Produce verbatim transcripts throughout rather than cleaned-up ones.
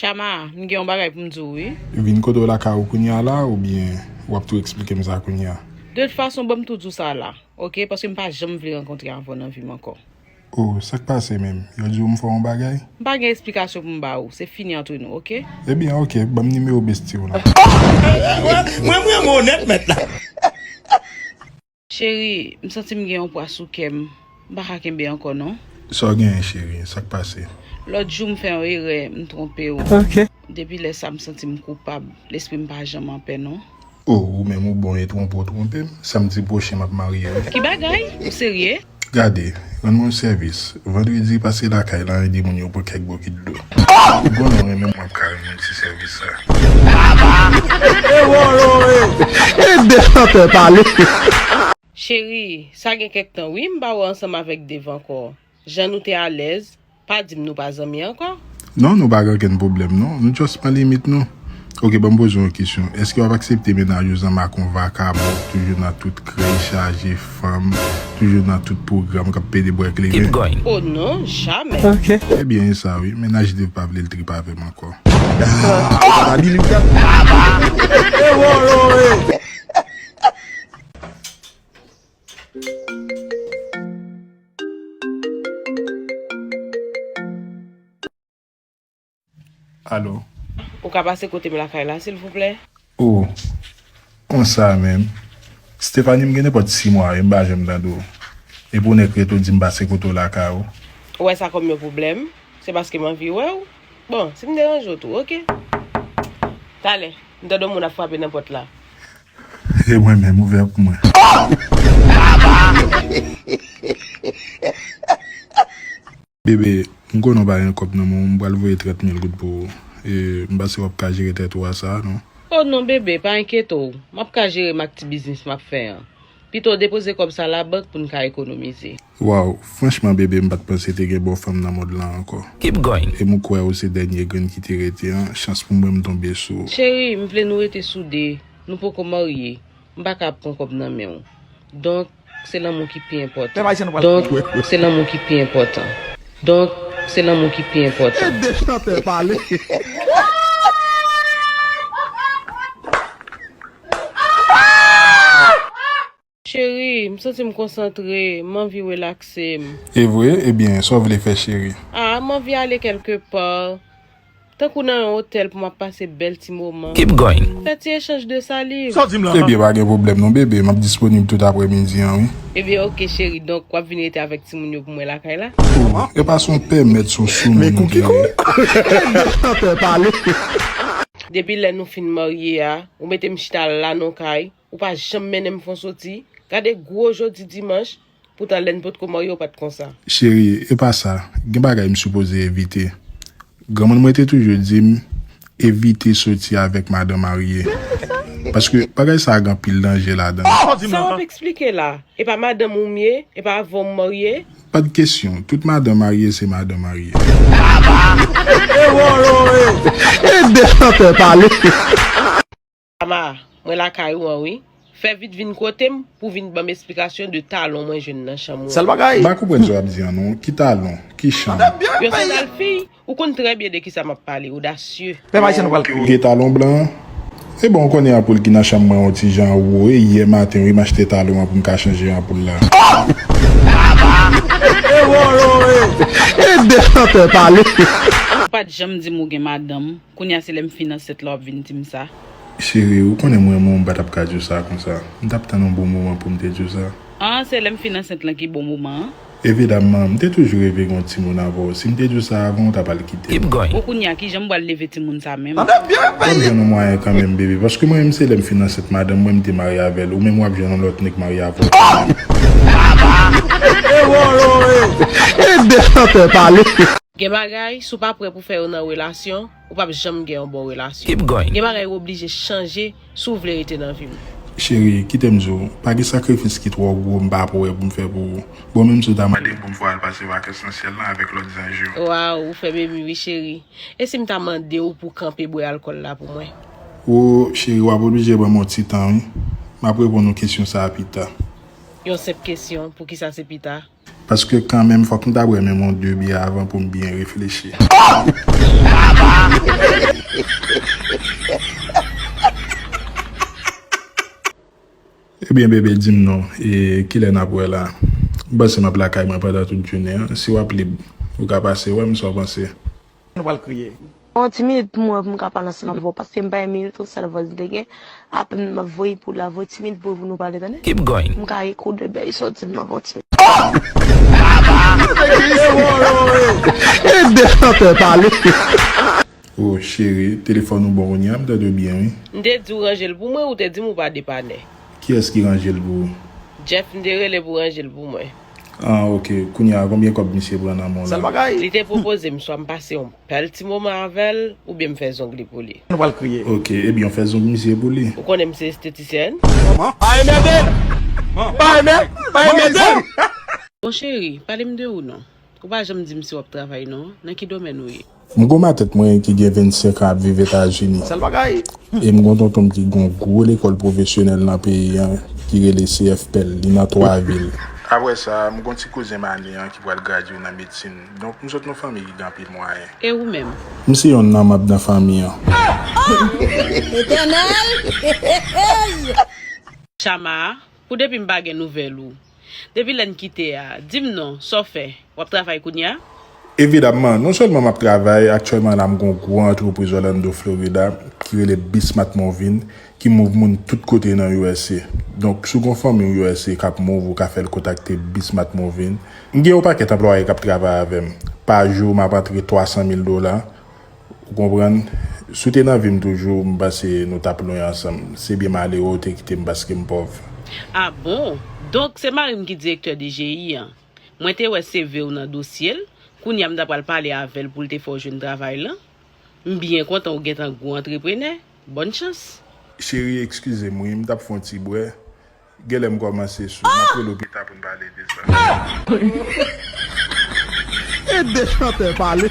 Kama, m gen yon bagay pou m di w, wi. Vin kote w lakay ou kounye a la, oubyen w ap tou eksplike m sa kounye a? De tout fason, ban m tou di w sa la, oke? Paske m pa janm vle rankontre avè w nan vi m ankò. Oh, sa k pase menm? Yo di w m fè w yon bagay? M pa gen esplikasyon pou m ba ou. Se fini antre nou, oke? Ebyen, oke, ban m nimewo besti w lan. Mwen, mwen, mwen onèt mèt la. Cheri, m santi m gen yon pwa sou kè m. M pa ka kenbe ankò, non. Sa w genyen, cheri? Sa k pase? Lòt jou, m fè yon erè, m twonpe w. Oke. Depi lè sa, m santi m koupab. Lespri m pa janm anpè, non. Oh, ou menm ou bon e twonpe w twonpe m. Samdi pwochen m ap marye wi. Ki bagay? Ou serye? Gade, rann mwen yon sèvis. Vandredi pase lakay la, ede moun yo pran kèk bokit dlo. Ou konnen w renmen m, m ap ka rann mwen ti sèvis sa. Ede chantè pale. Cheri, sa gen kèk tan wi, m pa wè w ansanm avèk Dave ankò. Jan nou te alèz, pa di m nou pa zanmi ankò. Non, nou pa gen okenn pwoblèm non. Nou just pran limit nou. Oke, ban m poze w yon kesyon. Èske w ap aksepte mennaj ou zanmi ak yon vakabon ki toujou nan tout krèy chaje fanm, toujou nan tout pwogram k ap pede bwè kleren? Keep going. Oh non, jamè. Oke. Ebyen, e sa wi. Mennaj Dave pa vle l trip avè m ankò. Alo? Ou ka pase kote m lakay la, silvouplè? Oh, konsa menm. Stephanie, m gen nenpòt sis mwa wi, m pa janm tande w. Epi w nèk rete w di m pase kote w lakay ou. Ou wè sa kòm yon pwoblèm? Se paske m anvi wè w. Bon, si m deranje w tou, oke. Talè, m tande yon moun ap frape nan pòt la. E mwen menm, ouvè pou mwen. Bebe, m konnen w pa gen kòb nan men w, m pral voye trant mil goud pou ou. E, m panse w ap ka jere tèt ou a sa, non? Oh non, bebe, pa enkyete w. M ap ka jere m ak ti biznis m ap fè an. Pito w depoze kòb sa labank pou n ka ekonomize. Waw, franchman, bebe, m pa t panse te gen bò fanm nan mond lan ankò. Keep going. E m kwè ou se dènye grenn ki te rete an. Chans pou mwen, m tonbe sou ou. Cheri, m vle nou rete soude. Nou poko marye. M pa ka ap pran kòb nan men w. Donk, se lanmou ki pi enpòtan. Donk, se lanmou ki pi enpòtan. Donk, se lanmou ki pi enpòtan. Ede chantè pale. Cheri, m santi m konsantre, m anvi relakse m. E vre? Ebyen, sa w vle fè, cheri? Ah, m anvi ale kèlke pa. Tankou nan yon otèl pou m ap pase bèl ti moman. Keep going. Fè ti echanj de saliv. Sa w di m lan? Ebyen, pa gen pwoblèm non, bebe. M ap disponib tout aprèmidi an, wi. Ebyen, oke, cheri. Donk, w ap vin rete avèk timoun yo pou mwen lakay la? Oh, e pa se yon pèmèt, se yon soumoun ou genyen. Depi lè nou fin marye a, ou mete m chita la nan kay, ou pa janm mennen m fè yon soti. Gade gwo jodi dimanch, poutan lè n potko marye, ou pa t konsa. Cheri, e pa sa. Gen bagay m sipoze evite. Granmoun mwen te toujou di m, evite soti avèk madan marye. Paske bagay sa a gen anpil danje ladan l. Sa w ap eksplike la? E pa madanm ou m ye? E pa avè w m marye? Pa t kesyon. Tout madan marye se madan marye. Ede chantè pale. Ama, mwen lakay ou an wi. Fè vit vin kote m pou vin ban m esplikasyon de talon mwen jwenn nan chanm ou an. Sèl bagay. M pa konprann sa w ap di an non. Ki talon? Ki chanm? Yon sandal fi, ou konn trè byen de kisa m ap pale, odasye. Pèp Ayisyen nou pral. Ou gen talon blan an? E bon, ou konnen anpoul ki nan chanm mwen yon ti jan wo, e yè maten wi m achte talon an pou m ka chanje anpoul la. Ede chantè pale. Ou pa t janm di m ou gen madanm. Kounye a se lè m fin ansent la w ap vin di m sa. Cheri, ou konnen m renmen w, m pa t ap ka di w sa konsa. M t ap tann yon bon moman pou m te di w sa. Ah, se lè m fin ansent lan ki bon moman an? Evidamman, m te toujou reve gen yon timoun avè w. Si m te di w sa avan, w ta pral kite m. Keep going. Bon, kounye a, kijan m pral leve timoun sa menm? W ap jwenn yon mwayen kanmenm, bebe, paske mwen menm se lè m fin ansent madanm mwen, m te marye avè l. Ou menm w ap jwenn yon lòt nèg marye avè w kanmenm. Ede chantè pale. Gen bagay, si w pa prè pou fè yo nan relasyon, ou p ap janm gen yon bon relasyon. Keep going. Gen bagay ou oblije chanje si w vle rete nan vi m. Cheri, kite m di w, pa gen sakrifis ki twò gwo m pa prè pou m fè pou ou. Bon, menm si w ta mande m pou m fè w al pase vakans nan syèl la avèk lòt zanj yo. Waw, ou fè m emi wi, cheri. E si m ta mande w pou w kanpe bwè alkòl la pou mwen? Wo, cheri, w ap oblije ban m yon ti tan wi. M ap reponn ou kesyon sa a pita. Yon senp kesyon, poukisa se pita? Paske kanmenm, fòk m ta bwè menm yon de byè avan pou m byen reflechi. Ou Byen, bebe, di m non, e kilè n ap wè la? M panse m ap lakay mwen pandan tout jounen an. Si w ap lib, ou ka pase wè m, sa w panse? Nou pral kriye. Yon ti minit pou mwen, pou m ka pale ansanm avè w, paske m pa renmen tout sal vòz m te gen. Apèn m ap voye pou la, voye ti minit pou nou pale, tande. Keep going. M ka ekoude bèy sòti m nan yon ti minit. Ede chantè pale. Oh, cheri, telefòn ou bon kounye a, m tande w byen, wi. M te di w ranje l pou mwen, ou te di m ou pa depanè. Kiyès ki ranje l pou ou? Jeff, m te rele pou ranje l pou mwen. Ah, ok. Kounye a, konbyen kòb misye pran nan men w la? Sal bagay. Li te pwopoze m swa m pase yon bèl ti moman avè l, oubyen m fè zong li pou li. Nou pral kriye. Ok, ebyen, w fè zong misye pou li. Ou konnen m se estetisyèn? Pa enmède m! Pa enmède m! Pa enmède m! Bon, cheri, pale m de ou non. Ou pa janm di m si w ap travay non. Nan ki domèn ou ye? M gon matant mwen ki gen vennsenk an ap viv Etazini. Sal bagay. E m gon tonton m ki gon gwo lekòl pwofesyonèl nan peyi an, ki rele C F P L, li nan twa vil. Apre sa, m gon ti kouzen m ane an ki pral gradye nan medsin. Donk, m sot nan fanmi ki gen anpil mwayen. E ou menm? M se yonn nan manm nan fanmi an. Etènèl! Chama, pou depi m pa gen nouvèl ou. Depi lè n kite a, di m non, sa w fè? W ap travay kounye a? Evidamman, non sèlman m ap travay, aktyèlman la m gon gwo antrepriz Orlando, Florida, ki rele Bismart Moving, ki move moun tout kote nan U S A. Donk, si w gon fanmi w U S A k ap move, ou ka fè l kontakte Bismart Moving. M gen yon pakèt anplwaye k ap travay avè m. Pa jou, m ap antre twa san mil dola. Ou konprann? Si w te nan vi m toujou, m panse nou t ap lwen ansanm. Se byen malere w te kite m paske m pòv. Ah bon? Donk, se mari m ki direktè D G I an. Mwen te wè C V w nan dosye l. Kounye a m ta pral pale avè l pou l te fè w jwenn travay lan. M byen kontan ou gentan gwo antreprenè. Bòn chans. Cheri, eskize m wi, m t ap fè yon ti bwè. Genlè m kòmanse sou, m ap rele w pita pou n pale de sa. Ede chantè pale.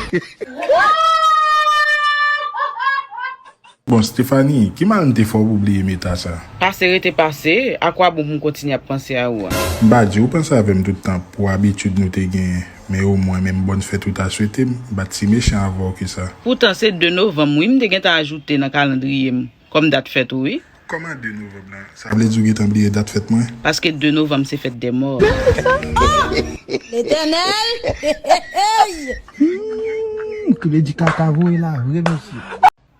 Bon, Stephanie, ki mal m te fè w pou w bliye meta sa? Pase rete pase, akwabon pou m kontinye ap panse a ou a? M pa di w panse avè m tout tan pou abitid nou te genyen, men omwen menm bòn fèt ou ta swete m, m pa t si mechan avè w ke sa. Poutan se de novanm wi m te gentan ajoute nan kalandriye m kòm dat fèt ou wi. Kòman de novanm lan? Sa vle di w gentan bliye dat fèt mwen? Paske de novanm se fèt dè mò. Letènèl! Hmm, kredi kaka voye la vre mesye.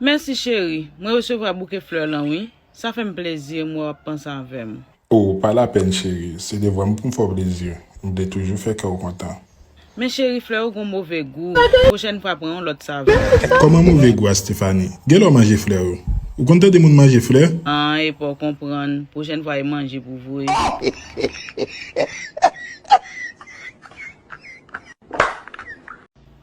Mèsi cheri, mwen resevwa bouke flè lan wi. Sa fè m plezi m wè w ap panse avè m. Oh, pa lapèn cheri, se devwa m pou m fè w plezi. M vle toujou fè kè w kontan. Men cheri, flè yo gon move gou. Pwochèn fwa pran yon lòt savè. Kòman move gou a Stephanie? Genlè w manje flè yo. Ou konn tande moun manje flè? An, epa w konprann. Pwochèn fwa e manje pou vre.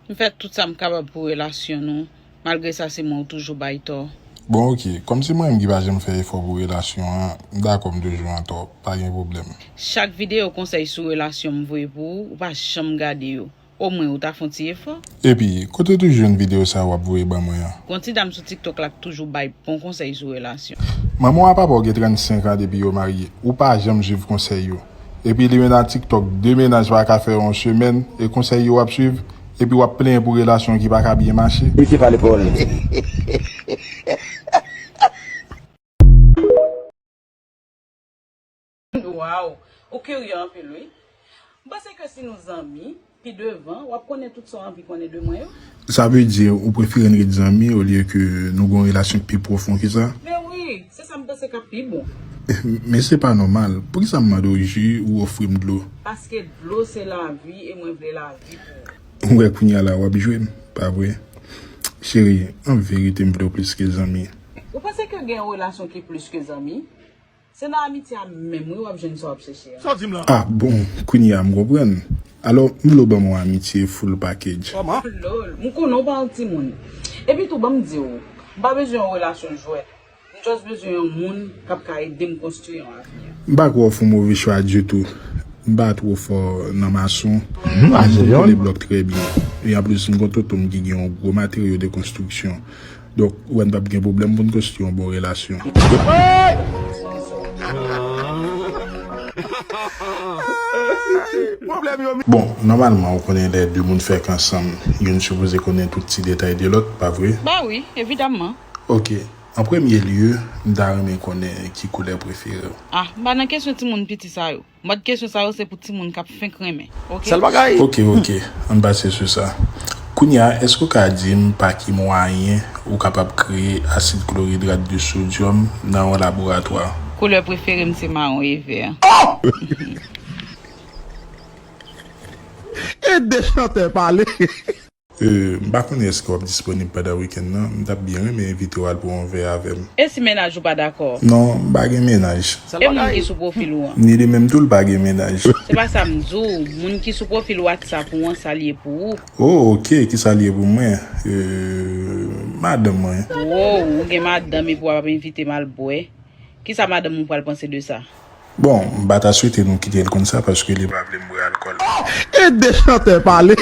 M fè tout sa m kapab pou relasyon nou. Malgre sa se mwen ou toujou bay tò. Bon, ok. Kòm se mwen menm ki pa janm fè efò pou relasyon an, m dakò m toujou an tò. Pa gen pwoblèm. Chak videyo konsèy sou relasyon m voye pou ou, ou pa janm gade yo. Omwen ou ta fè yon ti efò. Epi, kote w toujou jwenn videyo sa w ap voye ban mwen an? Gon ti dam sou TikTok la k toujou bay bon konsèy sou relasyon. Manman w a papa w gen trannsenk an depi yo marye. Ou pa janm swiv konsèy yo. Epi li menm nan TikTok, de mennaj pa ka fè yon semèn, e konsèy yo w ap swiv, epi w ap plenyen pou relasyon ki pa ka byen mache. Misye pale pawòl. Waw, ou kirye anpil wi. M panse ke si nou zanmi, pi devan, w ap konnen tout sa w anvi konnen de mwen yo. Sa vle di ou prefere n ret zanmi olye ke nou gen yon relasyon ki pi pwofon ke sa? Men wi, se sa m panse k ap pi bon. Men se pa nòmal. Poukisa m mande w ji ou ofri m dlo? Paske dlo se lavi e mwen vle lavi pou ou. Ou wè kounye a la w ap jwe m, pa vre? Cheri, an verite m vle w plis ke zanmi. Ou panse ke gen yon relasyon ki plis ke zanmi? Se nan amitye a menm wi w ap jwenn sa w ap chèche a. Sa w di m la? Ah bon, kounye a m konprann. Alò, m vle w ban m yon amitye full package. Kòman? Lol, m konnen w pa yon timoun. Epi tou, ban m di w, m pa bezwen yon relasyon jwèt. M just bezwen yon moun k ap ka ede m konstwi yon avni. M pa kwè w fè yon move chwa ditou. M pa twò fò nan mason. M pa janm kole blòk trè byen. E anplis, m gon tonton m ki gen yon gwo materyo de konstriksyon. Donk, ou wè n p ap gen pwoblèm pou n konstwi yon bon relasyon. Pwoblèm yo. Bon, nòmalman, ou konnen lè de moun fèk ansanm, youn sipoze konnen tout ti detay de lòt, pa vre? Ba wi, evidamman. Ok. An premye lye, m ta renmen konnen ki koulè prefere w. Ah, m pa nan kesyon timoun piti sa yo. Mòd kesyon sa yo se pou timoun k ap fenk renmen. Ok? Sèl bagay. Ok, ok, ann pase sou sa. Kounye a, èske w ka di m pa ki mwayen ou kapab kreye asid kloridrat de sodyòm nan yon laboratwa? Koulè prefere m se mawon e vè. Ede chantè pale. Euh, m pa konnen èske w ap disponib pandan wikenn nan. M t ap byen renmen envite w al pran yon vè avè m. E si mennaj ou pa dakò? Non, m pa gen mennaj. E moun ki sou pwofil ou an? Ni li menm tou, l pa gen mennaj. Se pa sa m di w. Moun ki sou pwofil WhatsApp ou an, sa l ye pou ou. Oh, ok, ki sa l ye pou mwen? Euh, madanm mwen. Wow, ou gen madanm epi w ap envite m al bwè. Kisa madanm ou pral panse de sa? Bon, m pa ta swete nou kite l konn sa paske li pa vle m bwè alkòl. Ede chantè pale.